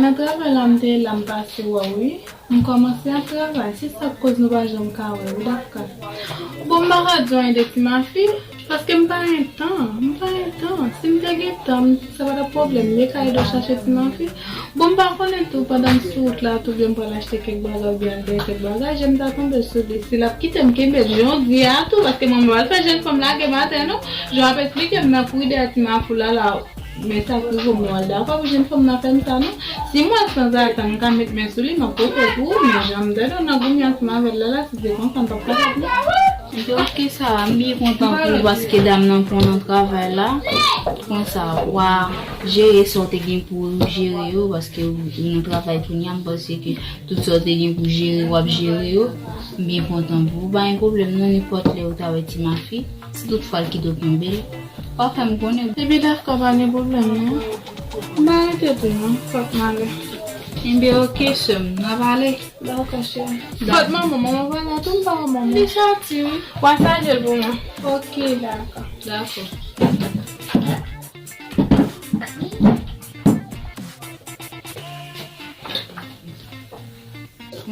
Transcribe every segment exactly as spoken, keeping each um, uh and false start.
Nan travay la m te ye la m pase wè w wi. M kòmanse ap travay, se sa k koz nou pa janm ka wè wi Dafka. Bon, m pa ka di w anyen de Ti Mafi, paske m pa gen tan, m pa gen tan. Si m te gen tan, m, sa pa t ap pwoblèm, m te ka ede w chache Ti Mafi. Bon, m pa konnen tou, pandan m sou wout la, tou byen m pral achte kèk bagay oubyen al dèyè kèk bagay, jan m ta tonbe sou li. Si l ap kite m kenbe l, jan w di a tou, paske mwen m pa pral fè jèn fanm lage m atè non. Jan w ap esplike m nan kouri dèyè Ti Mafi la la. Men sa k rive w, mwen dakò pou jèn fanm nan fè m sa non. Si m wè sanzatann m ka met men sou li, m ap pote pou ou, men jan m tande w nan goumen ansanm avè l la la, si se konsa m p ap kapab non. Ebyen oke, sa va, m byen kontan pou ou paske dam nan pran w nan travay la. Konsa, w a jere sa w te gen pou w jere yo, paske ou, ou nan travay kounye a, m panse ke tout sa w te gen pou jere, w ap jere yo. M byen kontan pou ou, pa gen pwoblèm non, nenpòt lè ou ta wè Ti Mafi, si tout fwa l kite w kenbe l. W a fè m konnen. Ebyen Dafka, pa gen pwoblèm non. M pa rete tou non, fòk m ale. Ebyen oke sè m, n a pale. Dakò cheri. Fòk manman, manman pa la tou, m pa wè manman. Li sòti wi. W a chaje l pou mwen. Oke, dakò. Dakò.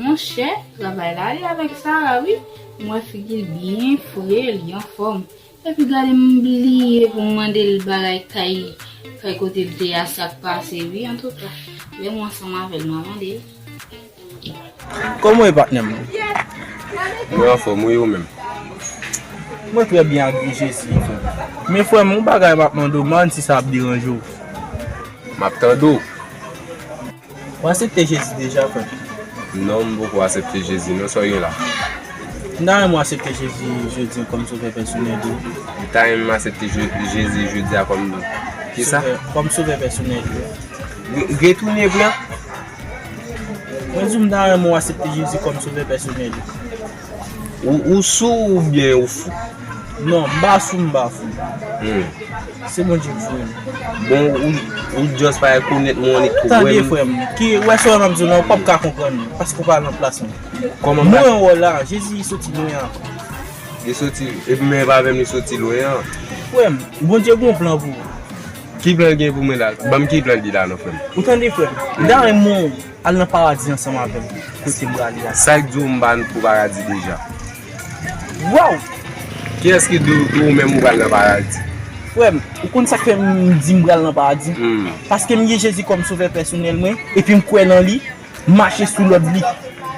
Monchè, travay la ale avèk Sara wi. M wè figi l byen fre, li anfòm. Epi gade m bliye pou m mande l bagay kay, kay kote l te a, sa k pase wi, antouka. Lè m ansanm avè l, m a mande l. Kòman w ye patnè m? Mwen anfòm wi, ou menm? Mwen trè byen ak Jezi, frè m. Men frè m, yon bagay m ap mande w, m pa konn si sa ap deranje w. M ap tande w. Ou aksepte Jezi deja, frè m? Non, m poko aksepte Jezi non, sa w gen la? M ta renmen w aksepte Jezi jodi a kòm sovè pèsonèl ou. Ou ta renmen m aksepte Je-, Jezi jodi a kòm kisa? Sovè, kòm sovè pèsonèl ou. Re-, retounen vre? Mwen di w m ta renmen w aksepte Jezi kòm sovè pèsonèl ou. Ou, ou sou oubyen ou fou? Non, m pa sou, m pa fou. Hmm. Se Bondye k voye m. Bon, ou, ou just pa rekonèt mwen, ou annik tou wè m. Tande, frè m, ki, wè sa w wè m ap di w la, ou p ap ka konprann mwen, paske ou pa nan plas mwen. Kòman m pa... Mwen wè w la, Jezi soti lwen an. Li soti, epi menm avè m li soti lwen an. Frè m, Bondye gen yon plan pou ou. Ki plan l gen pou mwen la? Ban m ki plan l di la non, frè m. Ou tande, frè m, m ta renmen w al nan paradi ansanm avè m, kote m prale a. Sa k di w m pa pou paradi deja? Waw! Kiyès ki di w, di w menm ou pral nan paradi? Frè m, ou konn sa k fè m di m pral nan paradi? Hmm. Paske m gen Jezi kòm sovè pèsonèl mwen, epi m kwè nan li, m mache sou lòd li.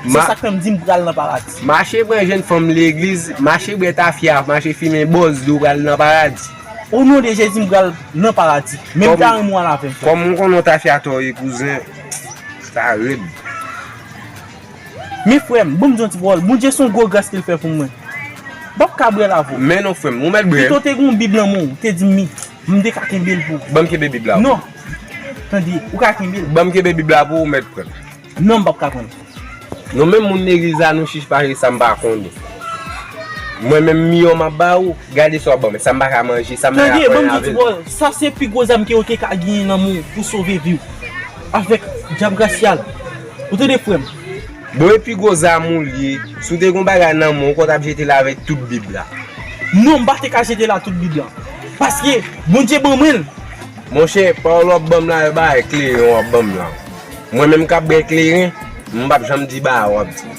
Se sa k fè m di m pral nan paradi. Mache pran jèn fanm legliz, mache bwè tafya, mache fimen bòz, di w pral nan paradi. O non de Jezi, m pral nan paradi. Men m ta renmen w al avè m, frè m. Kòm, kòm ou konnen w tafya tò ye, kouzen, sa rèd. Men frè m, ban m di yon ti pawòl. Bondye se yon gwo gras ke l fè pou mwen. M p ap ka bwè l avè w. Men non, frè m, ou mèt bwè. Pito w te gen yon Bib nan men w, ou te di m li, m te ka kenbe l pou ou. Ban m kenbe Bib la pou ou. Non. Tande, ou ka kenbe l. Ban m kenbe Bib la pou ou, ou mèt pran l. Non, m p ap ka pran l. Nou menm moun legliz la, nou chich pale sa m pa konnen. Mwen menm, miyon m ap ba ou, gade sa w ap ban mwen. Sa m pa ka manje, sa m pa ka pran avè l. Tande, ban m di w, sa se pi gwo zam ke yo te ka genyen nan men w pou sove vi w. Avèk dyab rasyal. Ou tande, frè m? Bon, e pi gwo zam ou l ye. Si w te gen yon bagay nan men w, ou konn t ap jete l avèk tout Bib la. Non, m pa te ka jete l ak tout Bib la. Paske Bondye ban mwen l. Monchè, pawòl w ap ban m la, e bagay kleren w ap ban m la. Mwen menm k ap bwè kleren, m p ap janm di bagay w ap di.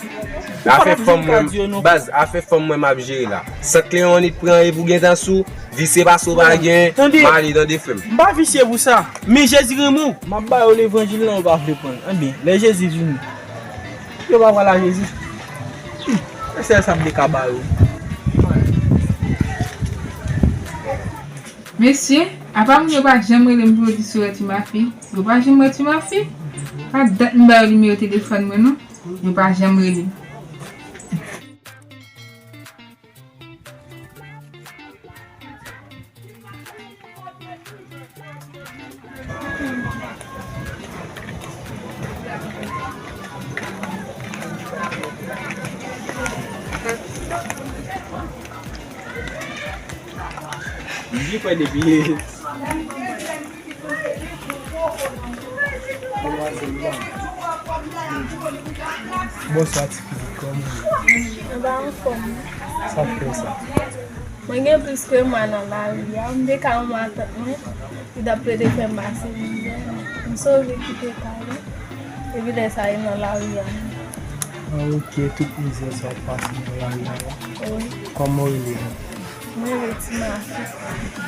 Afè fanm mwen, baz, afè fanm mwen m ap jere la. Sant kleren w annik pran epi w gentan sou, visye pase w pa gen, m ale tande frè m. M pa visye pou sa, men Jezi renmen w. M ap ba yo levanjil lan, yo pa vle pran l. Enben, lè Jezi vini, yo pa pral a Jezi. Hmm, se sèl sa m te ka ba yo. Mesye, apa moun yo pa janm rele m pou yo di si yo wè Ti Mafi? Yo pa janm wè Ti Mafi? Pa dat m ba yo nimewo telefòn mwen non. Yo pa janm rele m. M di fè depi. Bonswa, ti fi, kòman w ye? Anba anfòm. Sa k fè sa? Mwen gen plis ke mwa nan lari a. M te ka yon matant mwen, li t ap plede fè m pase mizè. M sove kite kay la. Epi lè sa a, e nan lari a menm. Ah, ok, tout mizè sa w ap pase nan lari a la. Wi. Kòman w rele menm? Mwen rele Ti Mafi.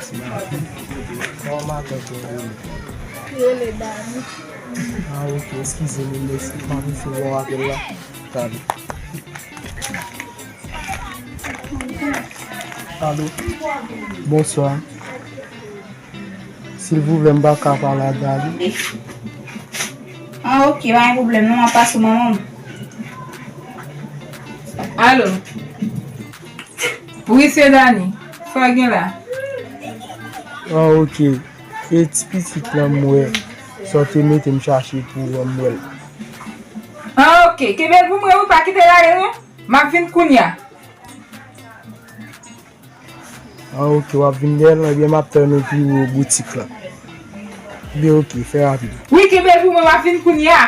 Ti Mafi. Kòman matant ou rele? Li rele Dani. Ah, ok, eskize m, mèsi. M ap eseye wè w apèl la. Talè. Alo. Bonswa. Silvouplè, m pa ka pale ak Dani. Ah, ok, pa gen pwoblèm, non, m ap pase w manman m. Alo. Wi, se Dani. Sa w gen la? Ah, ok. E ti pitit lan m wè. Sa w te mete m chache pou w an, m wè l. Ah, ok. Kenbe l pou mwen, wi, pa kite l ale, non. M ap vin kounye a. Ah, ok, w ap vin dèyè l, ebyen m ap tann ou pi wo boutik la. Ebyen, ok, fè rapid. Wi, kenbe l pou mwen, m ap vin kounye a.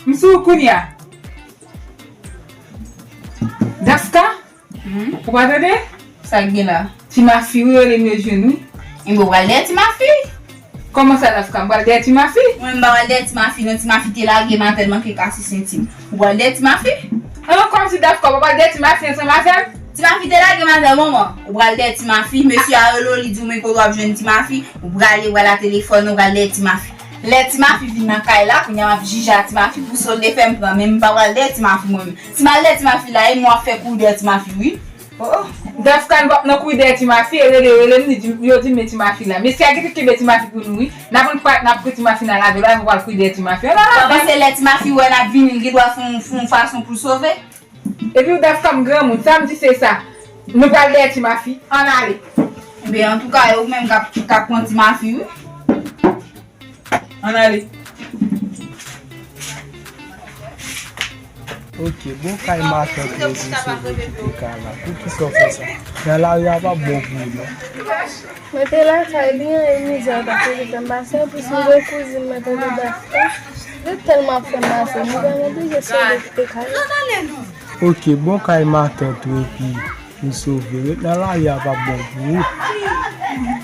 M sou ou kounye a. Dafka? Hmm? Ou pa tande? Sa k gen la? Ti Mafi, wi, rele m yo jwenn, wi. Enben, ou pral dèyè Ti Mafi? Kòman sa, Dafka? M pral dèyè Ti Mafi? Mwen, m pa pral dèyè Ti Mafi, non. Ti Mafi te lage m atè, l manke kase senti m. Ou pral dèyè Ti Mafi? An, kòmsi Dafka, ou pa pral dèyè Ti Mafi ansanm avè m? Ti Mafi te lage m atè, manman. Ou pral dèyè Ti Mafi, mesye a rele w, li di w men kote w ap jwenn Ti Mafi. Ou prale, ou pral a telefòn, ou pral dèyè Ti Mafi. Lè Ti Mafi vin nan kay la, kounye a m ap jije a Ti Mafi pou sa w te fè m pran, men m pa pral dèyè Ti Mafi mwen menm. Si m al dèyè Ti Mafi la, e mwen w ap fè kouri dèyè Ti Mafi, wi. Oh, oh. Dafka, n p ap nan kouri dèyè Ti Mafi, e rele, rele m, li di, yo di m men Ti Mafi la. Mesye a gentan kenbe Ti Mafi pou nou, wi. N ap ann parèt, n ap pran Ti Mafi nan lavi la, nou pral kouri dèyè Ti Mafi. Oh la la, Dani. Ou pa panse lè Ti Mafi wè n ap vini, l gen dwa fè yon, fè yon fason pou l sove? Epi w, Dafka, m granmoun, sa m di se sa. Nou pral dèyè Ti Mafi, ann ale. Enben, antouka, e ou menm k ap, k ap pran Ti Mafi, wi. Ann ale. Ok, bon kay matant Rosie sove kite kay la. Poukisa w fè sa? Nan lari a pa bon pou ou, non. Mwen te lakay li an, e mizè a t ap toujou fè m pase, anplis m gen kouzin mwen tande Dafka. Li tèlman ap fè m pase, mwen vrèman oblije sove kite kay la. Ok, bon kay matant ou epi ou sove. Ret nan lari a p ap bon pou ou.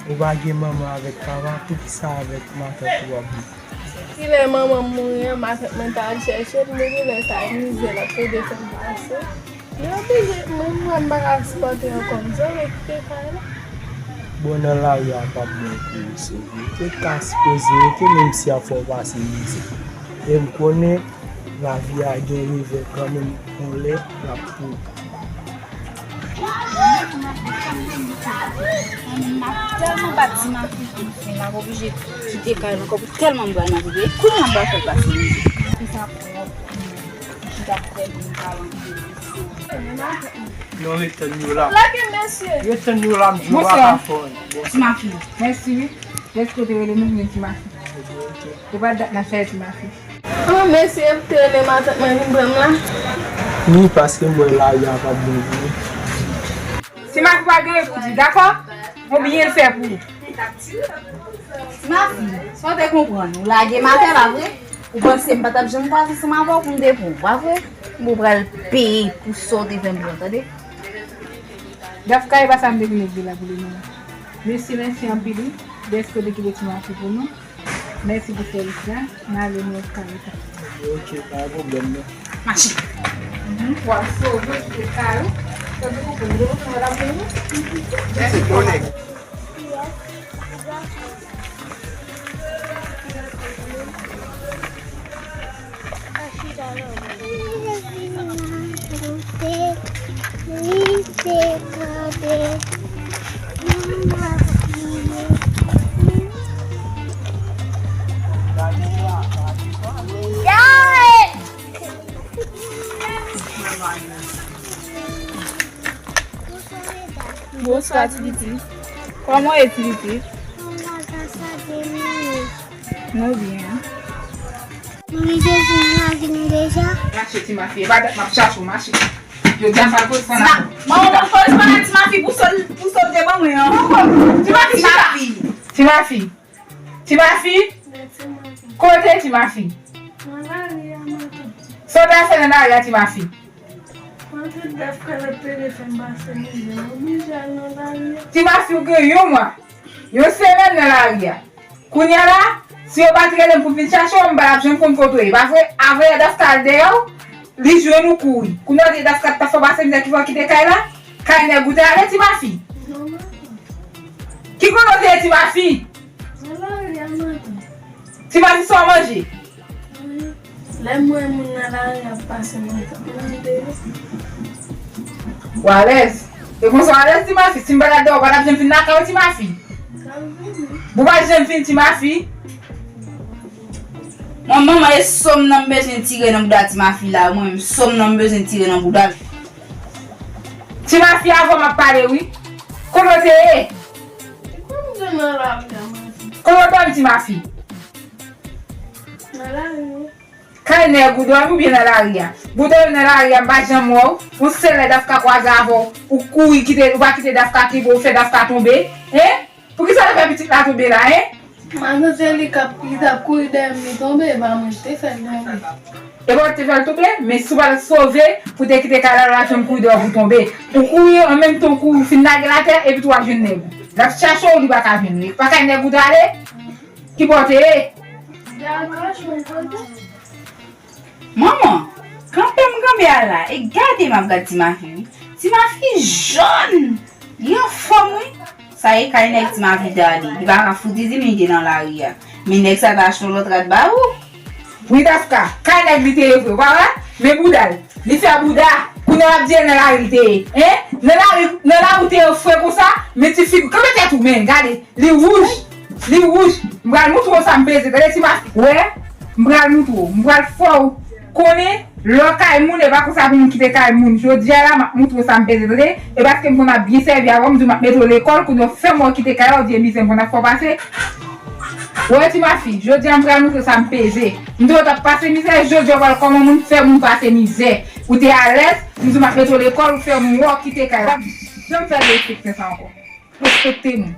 Ou pa gen manman avèk papa, poukisa avèk matant ou w ap viv? Kilè manman m mouri an, matant mwen t al chèche m, depi lè sa a, mizè l ap plede fè m pase. Li oblije, mwen, mwen m pa ka sipòte ankò, m sove kite kay la. Bon, nan lari a p ap bon pou ou, sove. Ou te ka sipoze rete, menm si y ap fè w pase mizè. E m konnen lavi a gen revè kanmenm, yon lè l ap pou ou. M ap tèlman bat Ti Mafi pou m fin, m ap oblije kite kay la ankò pou tèlman m pral nan prive. Kounye a m pral fè l pase mizè. Se sa pwòp. Ki t ap fè moun pa rantre nan sou. Non, ret tann yo la. Lage mesye. Ret tann yo la, m di yo pa ka fè anyen. Ti Mafi. Mèsi, wi. Dèske w te rele nou, men Ti Mafi. Ou pa dat n ap chache Ti Mafi. Oh, mesye, m te rele matant mwen vin pran m la. Wi, paske m wè lari a p ap bon pou ou. Ti Mafi pa gen anyen pou di, dakò? Mwen byen fè pou ou. Ti Mafi, sa w te konprann? Ou lage m atè la vre? Ou panse m pa t ap janm kwaze ansanm avè w pou m te pran w, pa vre? Bon, ou pral peye pou sa w te fè m pran, tande? Dafka, e pa sa m te vin regle la pou li, non. Mèsi, mèsi anpil, wi, dèske w te kite Ti Mafi pou nou. Mèsi pou sèvis la. N ale, nou ka rete. Ok, pa gen pwoblèm, non. Mache. Mhm. W ap sove kite kay ou. Sa di ou konn, ou konn, madam, konn, non? Mèsi, kolèg. Bonswa, ti pitit. Kòman w ye, ti pitit? Kòman w ye? Nou byen. Wi, Jezi, m la vini deja. Mache, Ti Mafi. E pa dat m ap chache w, mache. Jodi a m pral koresponn ak ou. Manman, mwen koresponn ak Ti Mafi pou sa l, pou sa l te ban mwen an. Ti Mafi, chita. Ti Mafi. Ti Mafi. Kote Ti Mafi? Nan lari a, matant. Sa w t al fè nan lari a, Ti Mafi? Mwen te dèf kè lè pede fè m pase mizè, m oblije al nan lari a. Ti Mafi, ou gen yon mwa, yon semèn nan lari a. Kounye a la, Si yo pa t rele m pou m vin chache w, m pa t ap janm konn kote w ye, pa vre? Avanyè Dafka al dèyè w, li jwenn ou kouri. Kounye a w te Dafka t ap fè w pase mizè ki fè w kite kay la? Kay nèg ou te ale, ti mafi? Ki kote w te ye, ti mafi? Nan lari a, madanm. Ti mafi, sa w manje? Lè m wè moun nan lari ap pase, mwen t ap mande yo. Ou alèz? E konsa w alèz, ti mafi? Si m pa t ap dèyè w, w pa t ap janm vin lakay ou, ti mafi? Pou w pa t janm vin, ti mafi? Mwen, manman, e sòm nan m bezwen tire nan bouda ti mafi la, mwen menm, sòm nan m bezwen tire nan bouda l. Ti mafi, avè w m ap pale, wi. Kote w te ye? Kote w dòmi, ti mafi? Nan lari, wi. Kay nèg ou dòmi oubyen nan lari a? Pou w dòmi nan lari a, m pa janm wè w. Yon sèl lè Dafka kwaze avè w, ou kouri kite, ou pa kite Dafka kenbe w, fè Dafka tonbe. Hein? Poukisa w fè pitit la tonbe la, hein? Madan, se li k ap, li t ap kouri dèyè m, li tonbe, e pa mwen ki te fè l tonbe. E pa w te fè l tonbe, men si w pa t sove, pou w te kite kay la, l ap janm kouri dèyè w pou tonbe. Ou kouri, an menm tan w kouri, ou fin lage l atè, epi tou w ap jwenn nèg ou. L ap chache w, li pa ka jwenn ou. E pa kay nèg ou t ale? Ki bò w te ye? Manman, kanpe m kanpe a la, e gade m ap gad ti mafi, wi. Ti mafi jòn! Li anfòm, wi. Sa e kay nèg ti mafi t ale. Li pa ka fout di m li te nan lari a. Men nèg sa ta achte yon lòt rad ba ou. Wi, Dafka, kay nèg li te ye vre, w pa wè? Men bouda l. Li fè bouda. Kounye a l ap di e nan lari li te ye. Hein? Nan lari, nan lari w te ye fre konsa? Men ti figi, kanpe tèt ou, men, gade. Li wouj. Li wouj. M pral moutre w sa m peze. Tande ti mafi. Wè, m pral moutre w. M pral fè w konnen lè w kay moun, e pa konsa pou moun kite kay moun. Jodi a la, m ap moutre w sa m peze, tande. E paske m konn ap byen sèvi avè w, m di w m ap mete w lekòl, kounye a w fè m wè w kite kay la, w di e mizè m konn ap fè w pase. Wè ti mafi, jodi a m pral moutre w sa m peze. M di w t ap pase mizè, jodi a w pral kòman moun fè moun pase mizè. Ou te alèz, m di w m ap mete w lekòl, ou fè m wè w kite kay la. Janm fè derespektan sa ankò. Respekte nou.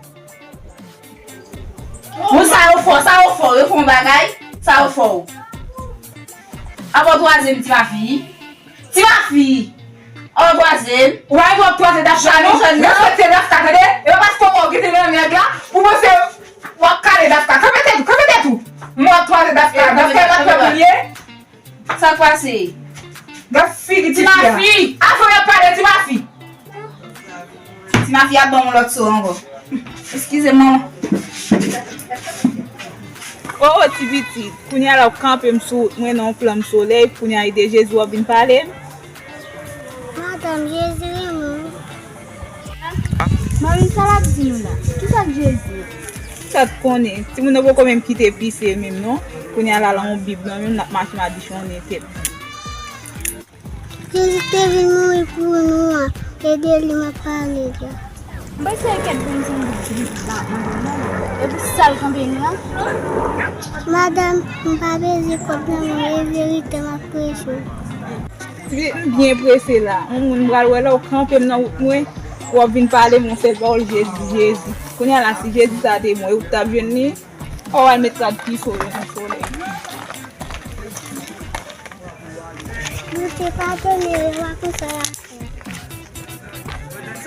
Moun sa yo fò, sa yo fò, yo fè yon bagay, sa yo fò. Apa w twaze m, ti mafi? Ti mafi! Apa w twaze m? Ou pa gen dwa twaze Dafka, non. Respekte Dafka, tande? E pa paske w kite nan nèg la, ou panse w ap kale Dafka. Kanpe tèt ou, kanpe tèt ou. M ap twaze Dafka. Dafka, e pa t fè pou l ye. Sa k pase? Gad figi ti fi a. Ti mafi! Avan yo pale, ti mafi! Ti mafi ap ban m lòt so ankò. Eskize m, manman. O, o, ti pitit. Kounye a la w kanpe m sou wout mwen nan yon flanm solèy. Kounye a ide Jezi w ap vin pale m. Madanm, Jezi renmen w. Manmi, sa l ap di nou la? Kisa k Jezi? Sa t konnen? Timoun yo poko menm kite pise menm non. Kounye a la, la yon bib nan men m, n ap mache madichonnen tèt. Jezi te vin mouri pou nou an. E de li m ap pale la. Mwen se kèt vin sanble bib la, manman. E pou sa l kanpe nou an? Madanm, m pa bezwen kòb nan men w, e verite m ap preche w. Wi, m byen prese la. Yon moun m pral wè la, w kanpe m nan wout mwen, w ap vin pale m yon sèl pawòl Jezi, Jezi. Kounye a la, si Jezi sa te bon, e ou t ap jwenn li, w al met rad pi so yo nan solèy. Bondye padone yo, e pa konsa y ap fè.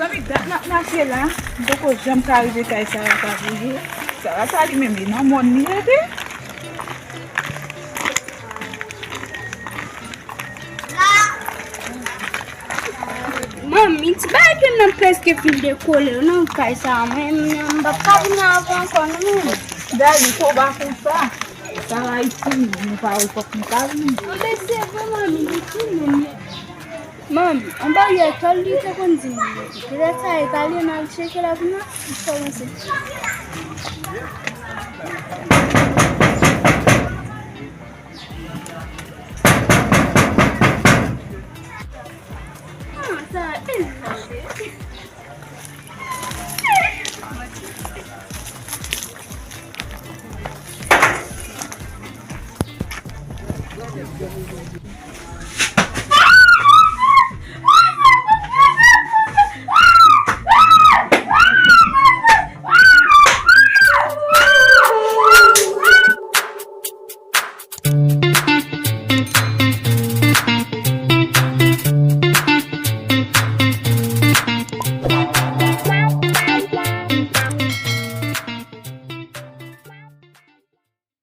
Zanmi, dat n ap mache la, m poko janm ka rive kay Sarata toujou. Sarata li menm, li nan mòn li rete. Manmi, ti bagay ke nan prèske fin dekole nan kay sa a, mwen, m p ap ka vin avè w ankò non, manmi. Dali, fò w pa konsa. Sa va itil, nou pa wè fòk nou ka vini. Anben, se vre, manmi, li itil, manmi. Manmi, anba yè tòl li te konn di m. Petèt sa e pale, n al cheke la pou nou, pou kòmanse. Ah, sa e